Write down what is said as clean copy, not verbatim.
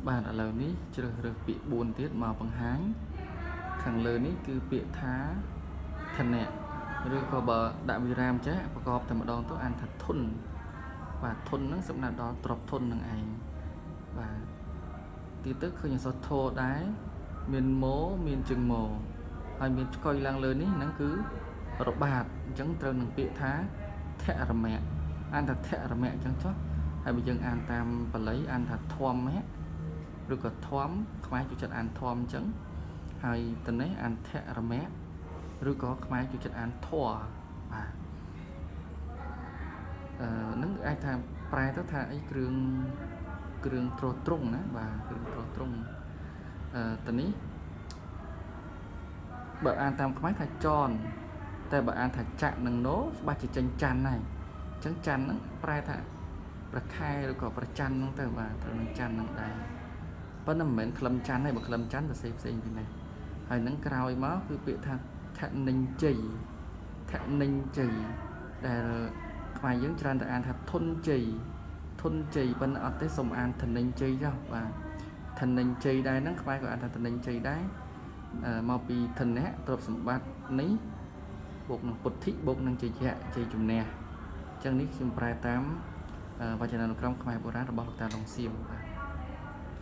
បាទឥឡូវនេះជ្រើសរើសពាក្យ4ទៀតមកបង្ហាញខាងលើនេះគឺពាក្យថាធនៈឬក៏បើដាក់វិរាមចេះប្រកបតែម្ដងទៅអានថាធុនបាទធុនហ្នឹងសំដៅដល់ទ្រព្យធុននឹងឯងបាទទៀតទៅឃើញអក្សរធដែរមានម៉ូមានជើងម៉ូហើយមានឆ្កុយឡើងលើនេះហ្នឹងគឺរបាតអញ្ចឹងត្រូវនឹងពាក្យថាធរមៈអានថាធរមៈអញ្ចឹងចុះហើយបើយើងអានតាមបាលីអានថាធម្មៈឬក៏ធម្មខ្មែរចូលចិត្តអានធម្មអញ្ចឹងហើយតនេះអានធរមៈឬក៏ខ្មែរចូលចិត្តអានធម៌បាទអឺនឹងអាចថាប្រែទៅថាអីគ្រឿងគ្រឿងទ្រទ្រង់ណាបាទគ្រឿងទ្រទ្រង់អឺតនេះបើអានតាមខ្មែរថាចនតែបើអានថាចៈនិងណូច្បាស់ជាចេញច័ន្ទហើយអញ្ចឹងច័ន្ទហ្នឹងប្រែថាព្រះខែឬក៏ព្រះច័ន្ទហ្នឹងទៅបាទត្រូវនឹងច័ន្ទហ្នឹងដែរប៉ុន្តែមិនមែនក្លឹមច័ន្ទទេបើក្លឹមច័ន្ទសរសេរផ្សេងពីនេះហើយនឹងក្រោយមកគឺពាក្យថាថនិញ្ជ័យថនិញ្ជ័យដែលខ្មែរយើងច្រើនតែអានថាធនជ័យធនជ័យប៉ុន្តែអត់ទេសូមអានធនិញ្ជ័យចុះបាទធនិញ្ជ័យដែរហ្នឹងខ្មែរក៏អានថាធនិញ្ជ័យដែរមកពីធនៈទ្រព្យសម្បត្តិនេះបូកនឹងពុទ្ធិបូកនឹងជ័យៈជ័យជំនះអញ្ចឹងនេះខ្ញុំប្រែតាមវចនានុក្រមខ្មែរបុរាណរបស់លោកតាឡុងសៀមបាទ។